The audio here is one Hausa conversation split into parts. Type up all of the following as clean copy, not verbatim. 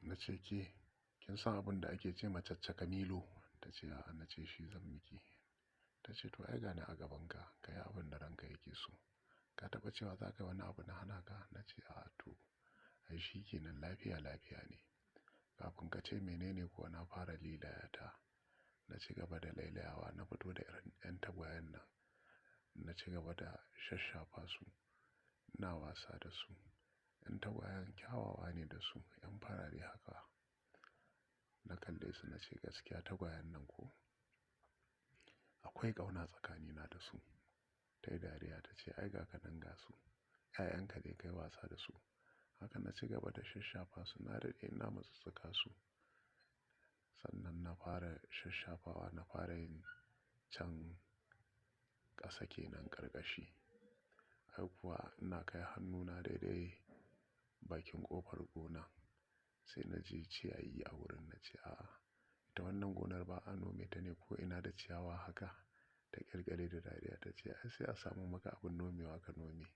Na ce ke, kin san abin da ake ce ma caccaka milo? Ta ce a'a. Na ce shi zan miki. Ta ce to ai gani a gaban ka, ka yi abin da ranka yake so. Ka taɓa cewa za ka yi wani abu na hana ka? Na ce a'a to ai shi ke nan lafiya lafiya ne. Kafin ka ce menene kuwa na fara lilayata. Na ci gaba da lailayawa, na fito da irin 'yan tagwayen nan. Na ci gaba da shashshafa su, ina wasa da su. 'Yan tagwayen kyawawa ne da su, 'yan farare haka. Na kalle su na ce gaskiya tagwayen nan ko akwai ƙauna tsakanina da su. Ta yi dariya ta ce ai ga ka nan ga su, 'ya'yan ka ne kai wasa da su. Haka na ci gaba da shashshafa su, na daɗe ina matsattsaka su. Sannan na fara shashshafawa, na fara yin can ƙasa kenan ƙarƙashi. Ai kuwa ina kai hannuna daidai bakin ƙofar gona sai na ji ciyayi a wurin. Na ce a'a, ita wannan gonar ba a nome ta ne ko ina da ciyawa haka? Ta ƙyalƙyale da dariya ta ce ai sai a samu maka abin nomewa ka nome.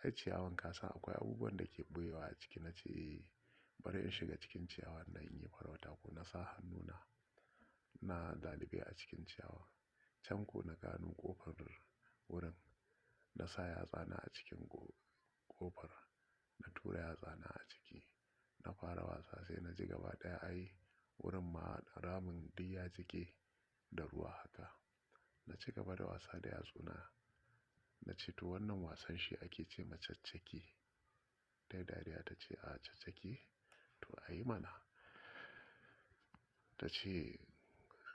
Ai ciyawan ka san akwai abubuwan da ke ɓoyewa a ciki. Na ce eh, bari in shiga cikin ciyawan nan in yi farauta ko na sa hannuna na lalube a cikin ciyawa. Can ko na gano ƙofar wurin, na sa yatsana a cikin ƙofar, na tura yatsana a ciki. Na fara wasa sai na ji gaba ɗaya ai wurin ma ramin duk ya jike da ruwa haka. Na ci gaba da wasa da yatsuna. Na ce to wannan wasan shi ake ce ma caccake. Ta yi dariya ta ce a caccake? To a yi mana. Ta ce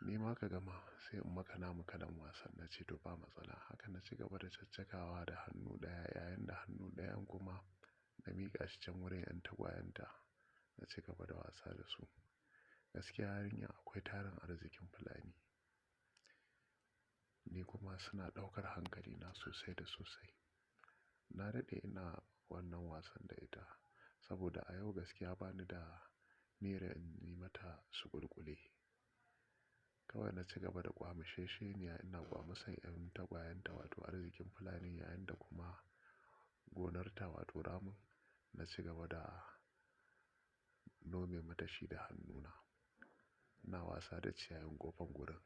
ni ma ka gama sai in maka namu kalan wasan. Na ce to ba matsala. Haka na ci gaba da caccakawa da hannu ɗaya yayin da hannu ɗayan kuma na miƙa shi can wurin 'yan tagwayenta. Na ci gaba da wasa da su. Gaskiya yarinyar akwai tarin arzikin Fulani. Ni kuma suna ɗaukar hankalina sosai da sosai. Na daɗe ina wannan wasan da ita saboda a yau gaskiya bani da niyyar in yi mata suƙulƙule. Kawai na ci gaba da ƙwamashesheniya ina ƙwamusan 'yan tagwayenta wato arzikin Fulani yayin da kuma gonarta wato ramin na ci gaba da nome mata shi da hannuna. Ina wasa da ciyayin ƙofar gurin.